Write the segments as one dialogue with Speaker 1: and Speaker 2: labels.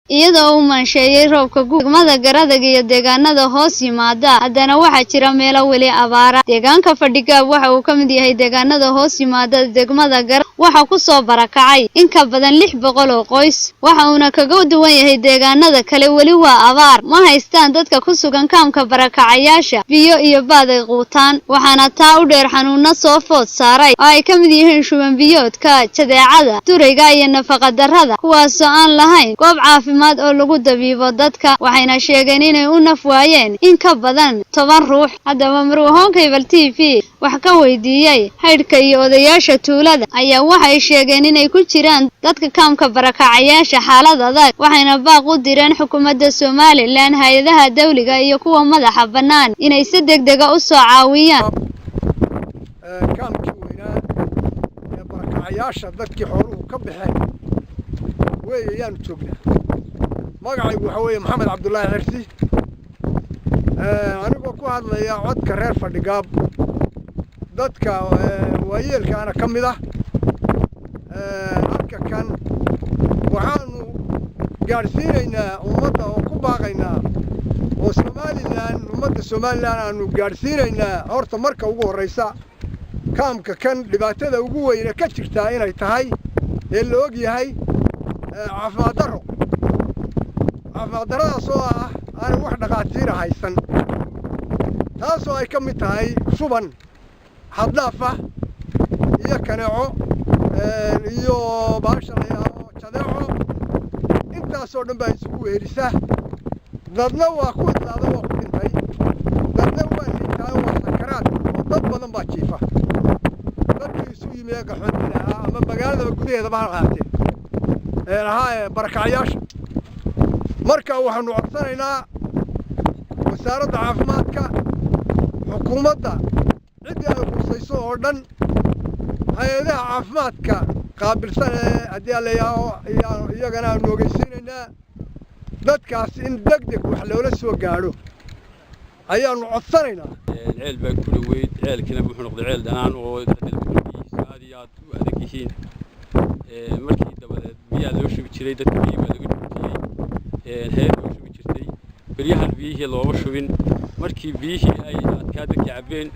Speaker 1: Iyadoo uu maansheeyay roobka degmada Garadag iyo deegaanada hoos yimaada, haddana waxaa jira meelo weli abaara. Deegaanka Fadhigaab waxa uu ka mid yahay deegaanada hoos yimaada degmada Gar. Waxaa kusoo barakacay in ka badan 600 oo qoys, waxa uuna kaga duwan yahay deegaanada kale weli waa abaar. Ma haystaan dadka ku sugan kaamka barakacayaasha biyo iyo baad ay quutaan, waxaana taa u dheer xanuuno soo food saaray oo ay ka mid yihiin shuban biyoodka, jadeecada, durayga iyo nafaqa darrada, kuwaasoo aan lahayn goob caafimaad oo lagu dabiibo dadka. Waxayna sheegeen inay u naf waayeen in ka badan 10 ruux. Haddaba, marwahoon Cable TV wax ka weydiiyey haydhka iyo odayaasha tuulada ayaa waxay sheegeen inay ku jiraan dadka kaamka barakacayaasha xaalad adag, waxayna baaq u direen xukuumadda Somaliland, hay-adaha dawliga iyo kuwa madaxa bannaan inay si degdega u soo caawiyaan.
Speaker 2: Kaamkii weynaa ee barakacayaasha, dadkii xooluhu ka baxeen weeye ayaanu joognaa. Magacaygu waxaa weeye Maxamed Cabdullaahi Xirsi, anigoo ku hadlaya codka reer Fadhigaab, dadka waayeelkaana ka mid ah. Halka kan waxaanu gaadhsiinaynaa ummadda oo ku baaqaynaa oo Somaliland, ummadda Somaliland aanu gaadhsiinaynaa, horta marka ugu horraysa kaamka kan dhibaatada ugu weyne ka jirtaa inay tahay ee la og yahay caafimaad darro. Caafimaad darradaas oo ah aanay wax dhakhaatiira haysan, taasoo ay ka mid tahay shuban xad-dhaaf ah iyo kaneeco iyo baasha la yidhaahdo jadeeco. Intaasoo dhan baa isugu wehelisa. Dadna waa ku idlaada, waa ku dhintay, dadna waa liitaa, waa sakaraad, oo dad badan baa jiifa. Dadkii isu yimi ee qaxoontida ahaa ama magaaladaba gudaheedaba ha qaateen ee ahaa ee barakacyaasha. Marka waxaanu codsanaynaa wasaaradda caafimaadka, xukuumadda, ciddii ay khusayso oo dhan, hay-adaha caafimaadka qaabilsan ee haddii alayaao, iyagana aanu ogeysiinaynaa dadkaas in deg deg wax loola soo gaadho ayaanu codsanaynaa.
Speaker 3: Ceel baa ku dhoweyd, ceelkiina wuxuu noqday ceel dhanaan oo biyihiisu aad iyo aad u adag yihiin. Markii dabadeed biyaha loo shubi jiray dadka, biyi baa laga joojiyey, heer loo shubi jirtay. Beryahan biyihii looma shubin. Markii biyihii ay adkaa dadkii cabbeen,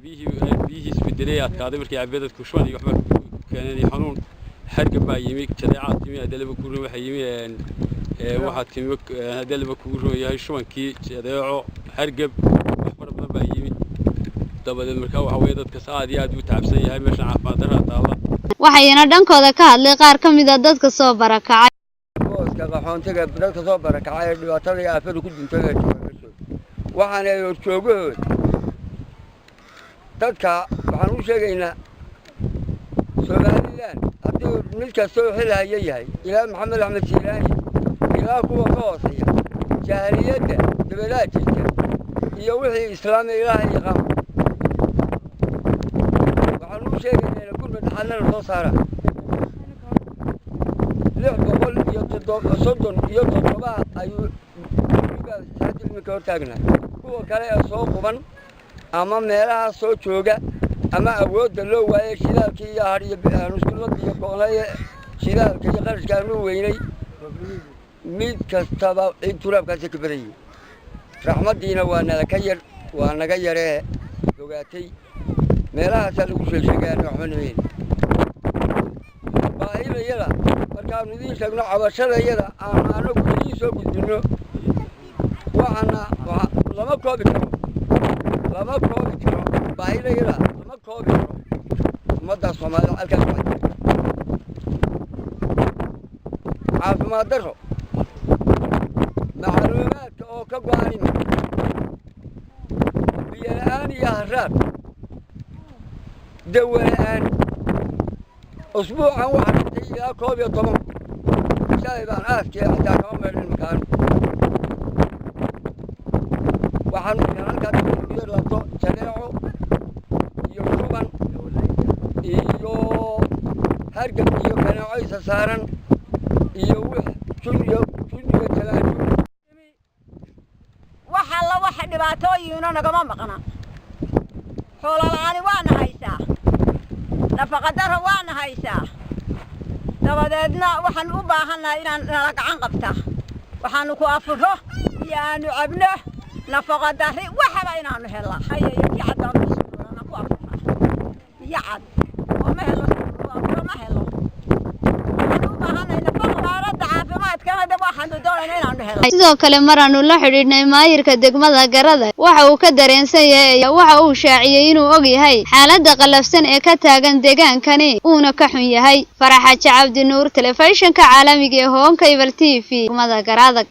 Speaker 3: biyihii biyihii isbedelay, adkaaday markii cabbeen dadku, shuban iyo waxba ku keeneen iyo xanuun hargab baa yimi, jadeecaa timi, haddii laba kurin waxaa yimi, waxaa timi, haddii laba kugu run yahay, shubankii, jadeeco, hargab, wax fara badan baa yimi. Dabadeed marka waxa weeye dadkas aad iyo aad u tacabsan yahay, meeshan caafimaad darraa taalla.
Speaker 1: Waxayna dhankooda ka hadlay qaar ka mid a dadka soo barakacay.
Speaker 4: Booska qaxoontiga, dadka soo barakacay ee dhibaatada iyo aafada ku dintay ee jooga meeshooda, waxaana horjoogahood dadka waxaan u sheegaynaa Somaliland haddii mid kasta oo xil haya yahay, ilaa Maxamed Axmed Siilaani ilaa kuwa ka hooseeya, jaahiliyadda dabadaha jirta iyo wixii islaami Ilaahay yaqaan, waxaan u sheegaynaa ina gurmad dhaxalnana soo saara. 637 ayuu gurigaa iminka hortaagnahay. Kuwa kale ee soo quban ama meelaha soo jooga ama awoodda loo waayey, shidaalkii iyo har iyo nuskulad iyo go'nay, shidaalka iyo qarashka aanu weynay, mid kastaba cid turaabkaasi ka badan yihin. Raxmaddiina waa nala ka yar, waa naga yaree fogaatay. Meelahaasaa lagu sheegsheegaana waxba namayn. Baahidayada markaanu idiin sheegno, cabashadayada aanu anagu idiin soo gudbinno, waxaana lama koobi karo, lama koobi karo. Baahidayada lama koobi karo. Ummadda Soomaalida halkaas waa caafimaad darro, macluumaadka oo ka go'anima, biyo la'aan iyo haraad, dawo la'aan. Usbuucan waxaa dhintay ilaa 11. Shalay baan aaskii xataa kama maydhin makaan. Waxaanu halkaa labto jadeeco iyo shuban iyo hargab iyo kaneeco isa saaran iyo wix jun iyo jun iyo jalaajun.
Speaker 5: Wax alla waxa dhibaatooyina nagama maqna. Xoolo la'aani waana haysaa, nafaqadaro waana haysaa. Dabadeedna waxaan u baahannahay inaan nala gacan qabtaa, waxaanu ku afuro iyo aanu cabno, nafaqo darri waxaba inaanu helnaa. Biyo cad baanu ku ku afurnaa, biyo cad oo ma helo, afuro ma helo. Waxaan u baahannahay nafaqo, wasaaradda caafimaadkana de waxaanu doonayna inaanu helno.
Speaker 1: Sidoo kale maraanu la xidhiidhnay maayirka degmada Garadag, waxa uu ka dareensan yahay, waxa uu shaaciyey inuu og yahay xaaladda qallafsan ee ka taagan deegaankani, uuna ka xun yahay. Faraxaji Cabdi Nuur, telefishinka caalamiga ee Horn Cable TV, degmada Garadag.